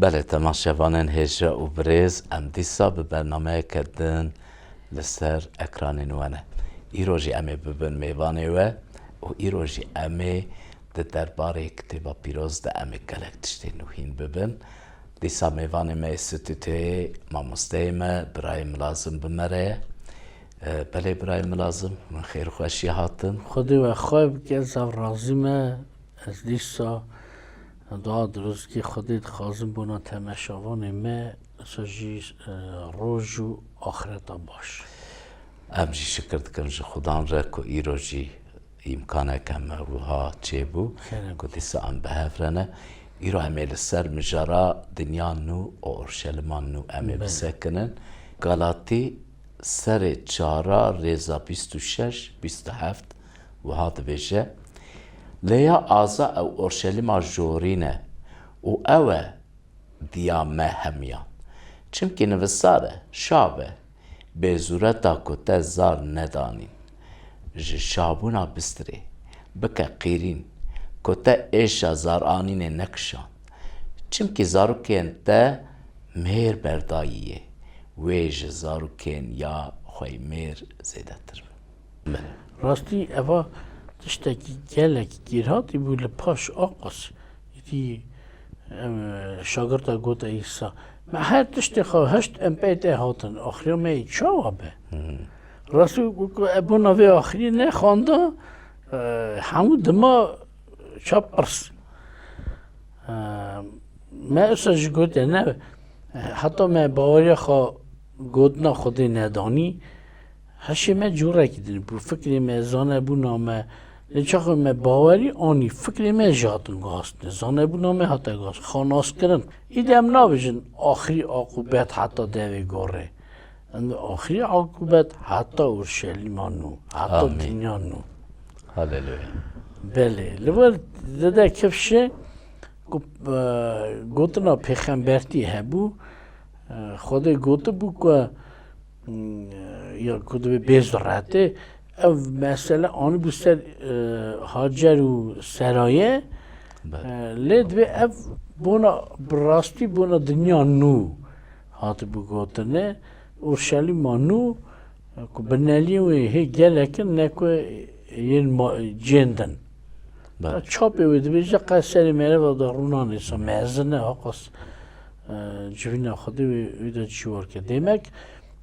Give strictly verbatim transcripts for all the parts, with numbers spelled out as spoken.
Belê, temaşevanên hêja û birêz, em dîsa bi bernameyeke din li ser ekranên we ne. Îro jî em ê bibin mêvanê we û îro jî em ê di derbarê Kitêba Pîroz de em ê gelek tiştên nûhîn bibin. Dîsa mêvanê me yê stûdyoyê mamosteyê me, birayê Milazim bi me re ye. E, belê birayê Milazim, min xêr û xweşiyê hatin. Xwedê we xwe bike, ez ev razî me. Ez dîsa dua dirozikê Xwedê dixwazim bona temaşevanê me, wisa jî, e, roj û axireta baş. Em jî şikir dikin ji Xudan re ku îro jî îmkaneke me wiha çêbû Kerem. Ku dîsa em bi hev re ne. Îro em ê li ser mijara dinya nû û Orşelîma nû em ê Belê. Bisekinin. Galatî serê çara rêza bîst û şeş, bîst û heft wiha dibêje, Lêya aza ew Orşelîma jorîn e û ew e diya me hemiyan. Çimkî nivisar e, şa be, bêzûreta ku te zar nedanîn. Ji şabûna bistirê bike qîrîn, ku te êşa zaranînê nekişand. Çimkî zarokên te mêr berdayî yê, wê ji zarokên ya xwe yê mêr zêdetir be. Belê. Rastî eva tiştekî gelek kêrhatî bû li paş Aqas. Îdî, em, şagirta gote Îsa, me her tiştê xwe hişt em pê te hatin. Axiriya me yê çawa be? Hmm. Rastî ku, ku e bona vê axirî nexwanda, e, hemû dima çap pirs. E, me wisa jî gote ne, e, heta me baweriya xwe gotina Xwedê nedanî, hişê me corekî din bû, fikrê me, zanebûna me, lê çaxê me bawerî anî, fikrê me jî hatin guhastin, zanebûna me hate guhast, xwe nas kirin. Îdî em nabêjin axirî aqûbet heta devê gorê. Em axirî aqûbet heta Urşelîma nû, heta Amîn. Dinya nû. Haleluya. Belê. Li wir dide kifşê ku, e, gotina pêxembertî hebû, e, Xwedê gotibû ku, mm, ya ku divê bêz retê, ev mesele anîbû ser, e, Hacer û Seraye, Belê. E, lê divê ev bona bi rastî bona dinya nû hatibû gotine. Urşelîma nû, ku bineliyên wê hê gelek in, ne ku yên ma-, cihên din. Belê. Çapê wê dibêje qey serê mereva de rûnanê sa mezin e, haqas, e, civîna Xwedê wê, wê de çi were ke. Demek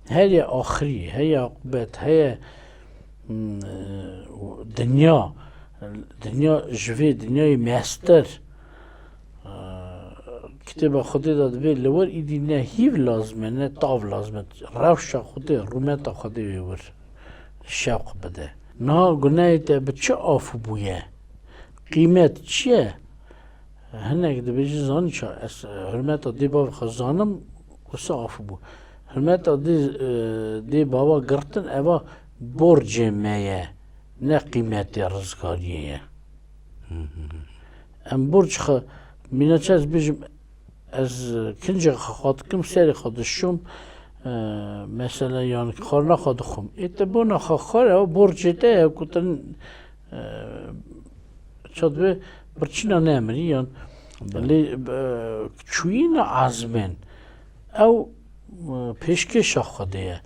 heye axirî, heye aqûbet, heye, mm, e, dinya, dinya ji vê dinyayê mestir. Kitêba Xwedê de dibê li wir îdî ne hîv lazim e, ne tav lazim e. Rewşa Xwedê, rûmeta Xwedê wê wir şewq bide. Niha gunehê te bi çi afû bûye? Qîmet çi ye? Hinek dibêjin zanî ça, ez, e, hurmeta dê bavê xwe zanim, wisa afû bû. Hurmeta dê, e, dê bava girtin, eva borcê me ye, ne qîmetê rizgariyê ye. Em borc xwe, mîna çi ez bêjim, ez kincê xwe xwe dikim, serê xwe dişom, e, mesela, yan xwarina xwe dixwim. Ê te bona xwe xwar e, ew borcê te ye, ku te, e, ça divê birçîna nemirî, yan Belê. Lê, e, çûyîna ezmên, ew, e, pêşkêşa Xwedê ye.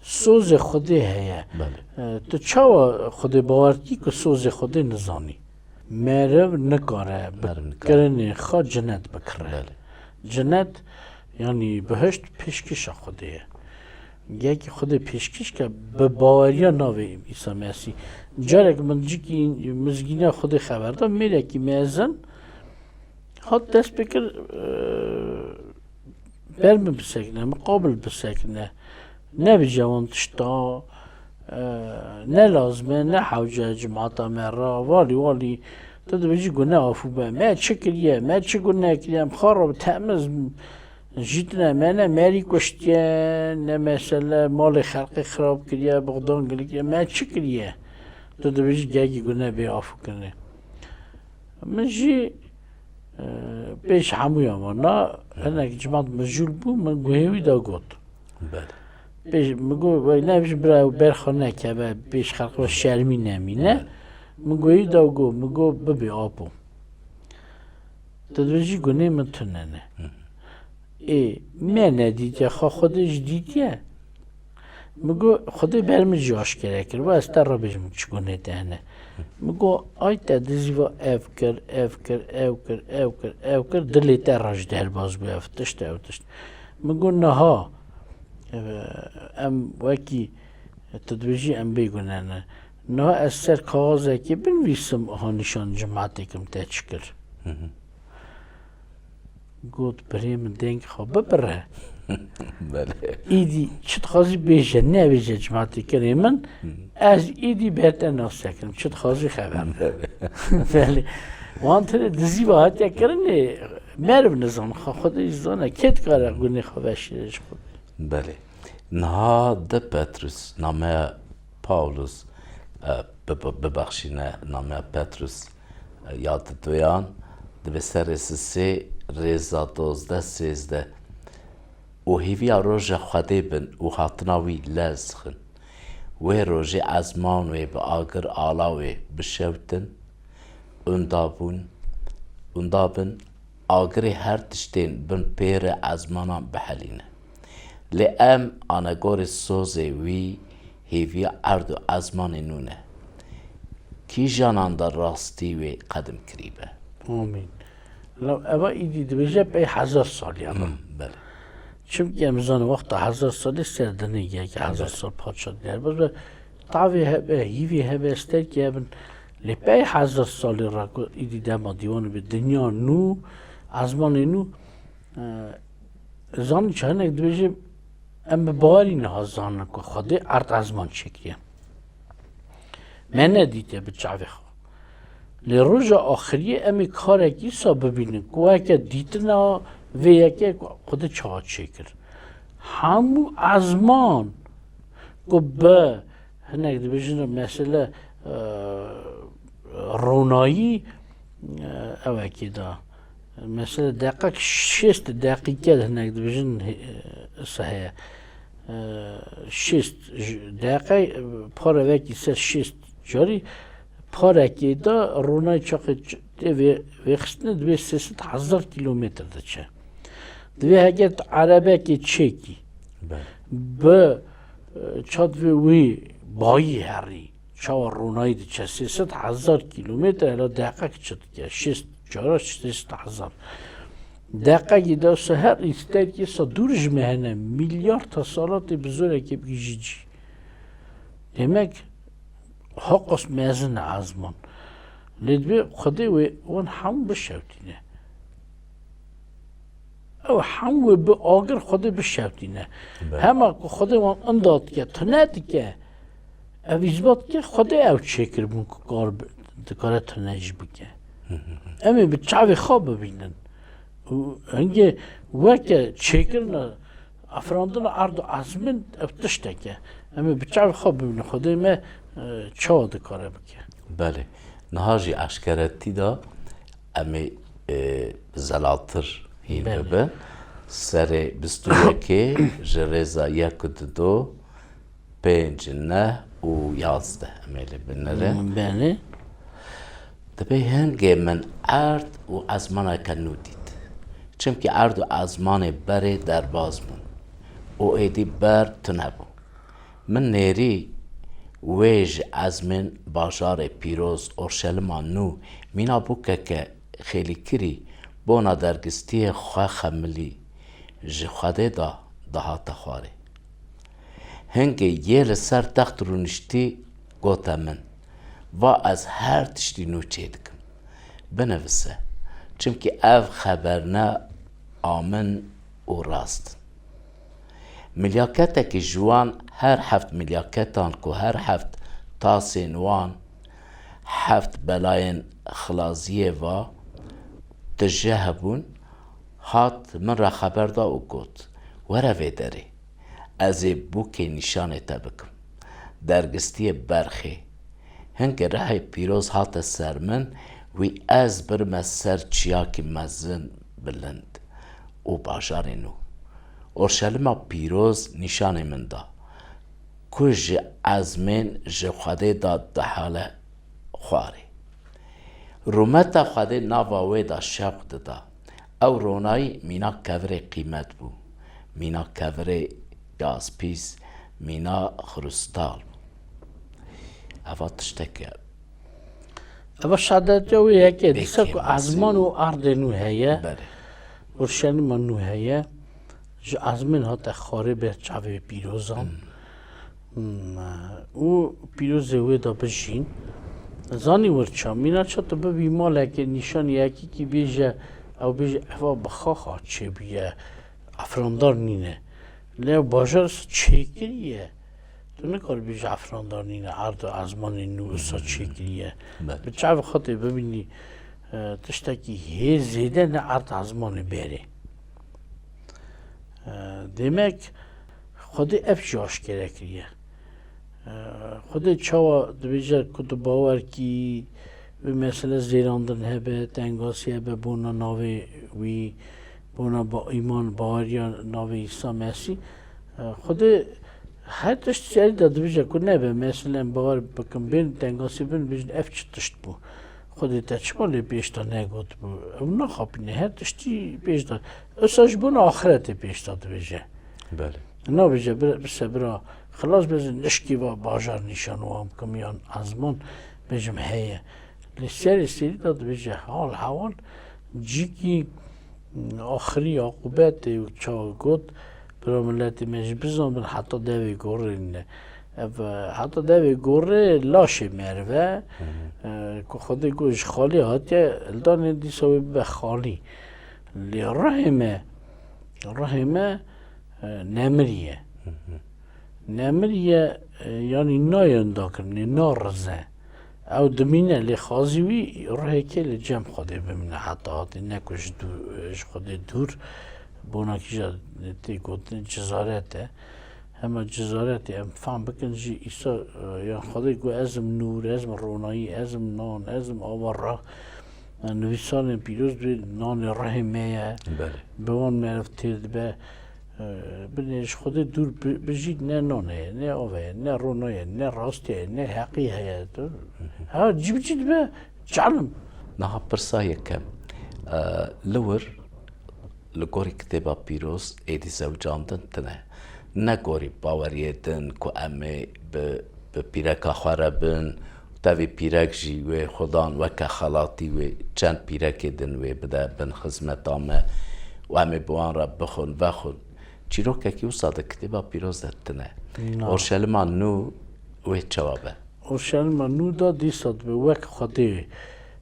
Sozê Xwedê heye. Belê. E, tu çawa Xwedê bawer dikî ku sozê Xwedê nizanî? Meriv nikare bi Meriv nikare. Kirinê xwe cinet bikire. Belê. Cinet, yanî bihişt, pêşkêşa Xwedê ye. Yekî Xwedê pêşkêş ke bi baweriya navê Îsa Mesîh. Carek min cikî mizgîniya Xwedê xeber da, mêrekî mezin hat dest pê kir, e, ber min bisekine, miqabil bisekine. Nebêje wan tişta, e, ne lazim e, ne hewce cimata me ra, walî, walî, tu dibêjî gune afû be. Me çi kiriye, me çi gune kiriye, em xwe re temiz jîtine, me ne merî kuştiye, ne mesele malê xelkê xirab kiriye, buxdan gilikiye, me çi kiriye? Tu dibêjî gehkî gune bê afû kirinê. Min jî, e, pêş hemûya wana, hinek cimat mijûl bû, min guhê wî da got. Belê. Pêş, min got, "Wey, ne, ji bira ew berxa nekeve, pêş xelk ve şermî nemîne." Belê. Min guhê wî da got, min got, "Bibê apo." Tu dibêjî gunê min tune ne. Hı. Ê, me nedîtiye, xwe Xwedê jî dîtiye. Min got, Xwedê ber min jî aşkere kir. Va ez te re bêjim çi gunê te hene. Min got, ay te dizî va ev kir, ev kir, ev kir, ev kir, ev kir, dilê te re jî derbas bû ev tişt, ev tişt. Min got, niha, e, em wekî tu dibêjî em bêgune ne. Niha ez ser kaxezekê binivîsim, ha nîşan cimatê kim te çi kir. Hı hı. Got, birê min deng xwe bibire. Belê. Îdî çi dixwazî bêje, nebêje cimatê kirê min, Hı. ez îdî ber te nas sekirim. Çi dixwazî xeber. Belê. Belê. Wan tine dizî ve hatiye kirinê, meriv nizan, xwe Xwedê jî zane, kê dikare gunê xwe veşêre ji xwe. Belê. Niha di Petrus, nameya Paulus, e, bi-, bi-, bibexşîne, nameya Petrus, e, ya didoyan, dibê serê sisê rêza dozdeh sêzdeh. Û hêviya roja Xwedê bin û hatina wî lez xin. Wê rojê ezman wê bi agir ala wê bişewtin, unda bûn, unda bin, agirê her tiştên bin pêre ezmanan bihelîne. Lê em anegorê sozê wî hêviya erd û ezmanê nû ne. Kîjanan de rastî wê qedim kirîbe? Amîn. Law eva îdî dibêje pey hezar salî ya. Hmm, belê. Çimkî em zanin wexta hezar salî ser dinê yek hezar Belê. sal paça derbas be. Tavê hebe, hîvê hebe, sterkê hebin. Lê pey hezar salî ra ku îdî dema dîwanê bi dinya nû, ezmanê nû, e, zanî çi hinek dibêje, em bi bawerî niha zanin ku Xwedê erd ezman çêkiriye. Me nedîtiye bi çavê xwe. Lê roja axiriyê em ê karekî wisa bibînin ku weke dîtina vê yekê ku Xwedê çawa çêkir. Hemû ezman ku bi hinek dibêjin mesele, e, ronayî, e, ewekê da. Mesele deqek şêst deqîke hinek dibêjin, e, wisa heye. E, şêst ji-, deqe, e, pare vekî ser şêst carî parekê de ronayî çaxê ç-, tê vê-, vêxistine dibê sê sed hezar kîlometr diçe. Divê heger tu erebekê çêkî Belê. bi, e, çat vê wî bayî herî, çawa ronayî diçe sê sed hezar kîlometr, hela deqek çi dike? Şêst cara sê sed hezar. Deqekî de wisa her îsterkî wisa dûr ji me hene, milyar tesalatê bi zorekê bigihîjî cî. Demek, hoqos mezin e ezman. Lê dibê Xwedê wê wan hemû bişewtîne. Ew hemû bi agir Xwedê bişewtîne. Belê. Hema ku Xwedê wan inda dike, tune dike, ev îsbat dike, Xwedê ew çêkiribûn ku kar bi-, dikare tune jî bike. Hı hı hı. Em ê bi çavê xwe bibînin. Û hingê weke çêkirina, afirandina erd û ezmên ev tiştek e. Em ê bi çavê xwe bibînin Xwedê me, e, çawa dikare bike. Belê. Niha jî eşkeretî de em ê, e, zelaltir hîn Belê. bibin. Serê bîst û yekê ji rêza yek û du, pênc, neh û yazdeh em ê lê binêrin. Belê. Dibê hingê min erd û ezmaneke nû dît. Çimkî erd û ezmanê berê derbas bûn û êdî ber tune bû. Min nêrî wê ji ezmên bajarê pîroz Orşelima nû mîna bûkeke xêlîkirî bona dergistiyê xwe xemilî ji Xwedê da dihate xwarê. Hingê yê li ser text rûniştî gote min, va ez her tiştî nû çêdikim. Binivise, çimkî ev xeberne a min û rast in. Milyaketekî ji wan her heft milyaketan ku her heft tasên wan heft belayên xilaziyê va tije hebûn, hat min re xeber da û got, were vê derê, ez ê bûkê nîşanê te bikim. Dergistiyê berxê. Hingê rihê pîroz hate ser min, wî ez birime ser çiyakî mezin bilind û bajarê nû. Orşelima pîroz nîşanê min da, ku ji ezmên ji Xwedê da dihale xwarê. Rûmeta Xwedê nava wê da şewq dida. Ew ronayî mîna kevirê qîmet bû. Mîna kevirê gaspîs, mîna xrustal bû. Eva tiştek e. Eva şadetiya wê yekê dîsa ku ezman û erdê nû heye, Urşelîma nû heye, ji ezmên hate xwarê ber çavê pîrozan. Hmm, û pîrozê wê de bijîn. Zanî wir ça, mîna ça tu bibî malekê nîşanî yekîkî bêje, ew bêje eva bi xaxa çêbûye, efrandar nîne. Lê ew bajar çêkiriye. Tu nikarî bêje efrandar nîne, erd û ezmanê nû wisa çêkiriye. Bi çavê xwe tê bibînî, e, tiştekî hê zêde ne erd ezmanê berê. E, demek Xwedê ev jî aşkere kiriye. E, Xwedê çawa dibêje ku tu bawer kî, wê mesele zêrandin hebe, tengasî hebe bona navê wî, bona ba-, îman, baweriya navê Îsa Mesî. E, Xwedê her tişt serî de dibêje ku nebe, meselen bawer bikin, bên tengasî bin, bêjin ev çi tişt bû? Xwedê te çima lê pêş de negotibû? Ew naxapîne, her tiştî pêş de. Esa ji bona axiretê pêş de dibêje. Belê. Nabêje, "Bir, bi sebira xilas bezin, nişkî va bajar nîşan wan bikim yan ezman bêjim heye." Lê serê serî de dibêje, hal heval cîkî axirî aqûbetê çawa got, bira miletê me jî bizan bin heta devê gorê ne. Ev, e, heta devê gorê laşê meriv e, e, ku Xwedê got ji xalî hatiye, hildanê dîsa wê bibe xalî. Lê ruhê me, ruhê me, e, nemiriye. Nemiriye, e, yanî nayê windakirinê, narize. Ew dimîne, lê xazî wî ruhê kê li cem Xwedê bimîne heta hatê, ne ku ji dû-, ji Xwedê dûr, bona kîja tê gotin cizaret e. Hema cizaretê em fam bikin jî Îsa, e, yan Xwedê got, "Ez im nûr, ez im ronayî, ez im nan, ez im ava ra." E, nivîsarên pîroz bi nanê rehê me ye. Belê. Bi wan meriv têr dibe. E, binê ji Xwedê dûr bi-, bijî ne nan heye, ne av heye, ne rona ye, ne rastî ye, ne heqî heye. Tu, ha, cî bi cî dibe, canim. Niha pirsa yekem. E, li wir li gorî Kitêba Pîroz êdî zewicandin tine. Ne gorî baweriyê din ku em ê bi, bi pîreka xwe re bin, tevî pîrek jî wê xudan weke xelatî wê çend pîrekê din wê bide bin xizmeta me û em ê bi wan re bixwin, vexwin. Çîrokekî wisa di Kitêba Pîroz de tine. Na. Orşelima nû wê çawa be? Orşelima nû da dîsa dibe wek Xwedê,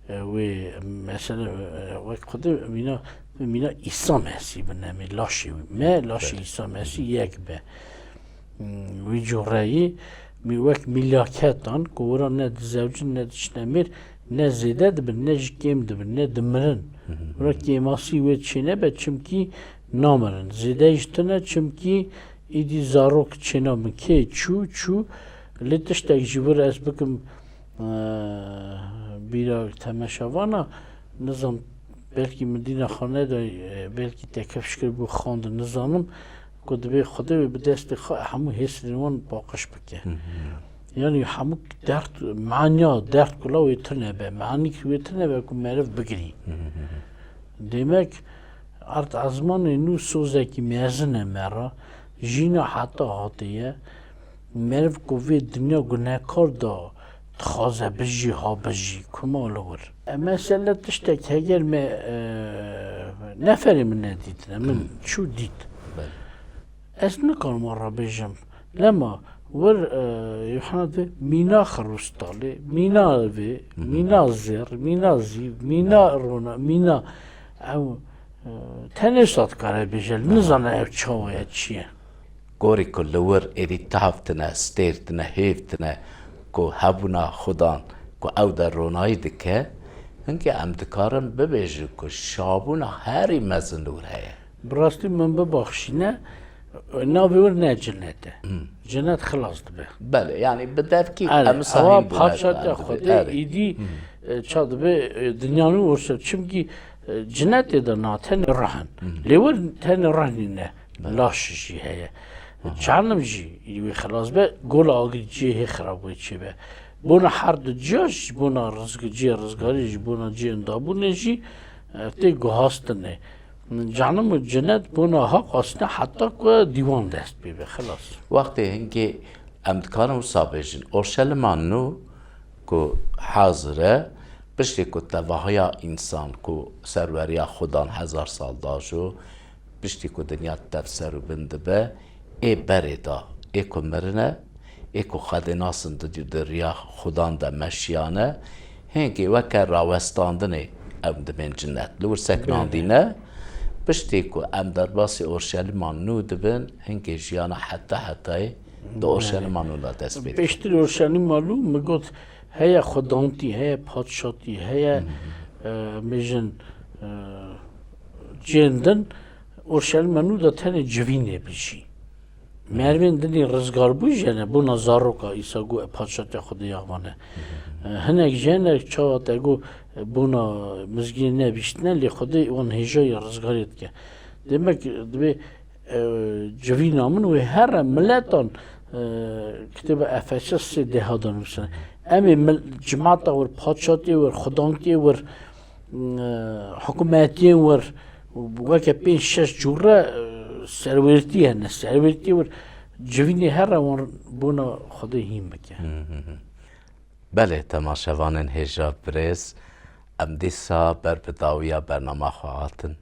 e, wê mesele, e, wek Xwedê mîna, mîna Îsa Mesîh bine, mê laşê wî. Me laşê Belê. Îsa Mesîh yek be. Hmm, wî coreyî mî wek mîlaketan ku wira ne dizewcin ne diçine mêr, ne zêde dibin, ne jî kêm dibin, ne dimirin. Wira kêmasî wê çênebe, çimkî namirin. Zêdeyî ji tune, çimkî îdî zarok çênabin. Kê çû, çû. Lê tiştek ji vir ez bikim, e, bîra temeşevana, nizam, belkî min dîna xwe neda, e, belkî te kifş kiribû xwendin, nizanim, ku dibê Xwedê wê bi destê xwe hemû hêsirên wan paqij bike. Yanî hemû dert, manya dert kula wê tune be, manîk wê tune be ku meriv bigirî. Demek erd ezmanê nû sozekî mezin e me re, jîna heta hatê ye. Meriv ku vê dinya gunekar da dixwaze bijî, ha bijî, kuma li wir. E, mesele tiştek heger me, e, neferê min nedîtine, min çû dît. Belê. Ez nikarim wan re bêjim. Lema wir, e, Yuhena dibê mîna xirûstalê, mîna vê, mîna zêr, mîna zîv, mîna rona, mîna ew, e, tenê wisa dikare bêje, nizane ev çawa ye, çi ye. Gorî ku li wir êdî tav tine, stêr tine, hêv tine ku hebûna Xudan ku ew de ronayî dike, hinkê em dikarin bibêjin ku şabûna herî mezin li wir heye. Bi rastî min bibaxşîne, navê wir ne cinet e. Cinet xilas dibe. Belê, yanî bi devkî Erê, em ewa sahîm bûne. Parçata Xwedê êdî, e, ça dibe, e, dinya nû orşe. Çimkî, e, cinetê de na tenê rah in. Lê wir tenê rah nîne. Laş jî heye. Canim jî wê xilas be, gola agirî cihê xirab wê çêbe. Bona her du ciya jî, bona rizg-, cihê rizgarî jî, bona cihê dabûnê jî, e, tê guhastinê. Canim û cinet bona haq asne heta ku dîwan dest pê be, xilas. Wextê hingê em dikarin wisa bêjin, Orşelima nû ku hazir e, piştî ku tevahiya însan ku serweriya Xudan hezar sal dajo, piştî ku dinya tev ser û bin dibe, ê berê da, ê ku mirine, ê ku Xwedê nasin di, di riya Xudan de meşiyane, hêngê weke rawestandinê em dibên cinet. Li wir seknandîne, piştî ku em derbasî Orşelîma nû dibin, hingê jiyana heta hetayê di Orşelîma nû de dest pê dike. Pêştir Orşelîma nû, min got, heye xwedantî, heye padşatî, heye, e, em bêjin, e, cihên din, Orşelîma nû de tenê civînê bijî. Merivên dinê rizgar bû jene, bona zaroka Îsa got, e, padşatiya Xwedê ya wan e. E, hinek jene çawa te got, e, bona mizgînê nebîştine, lê Xwedê wan hêjayî rizgariyê dike. Demek divê, e, civîna min wê here miletan, e, kitêba Efesos sê deha de nivîsine. Em ê mil-, cimata wir, padşatiyê wir, xwedantiyê wir, e, hikûmetiyên wir, weke pênc şeş cûre, e, serwêrtî hene. Serwêrtiyê wir civînê here wan bona Xwedê hîn bike. Belê, temaşevanên hêja birêz, em dîsa ber bi dawiya bernama xwe hatin.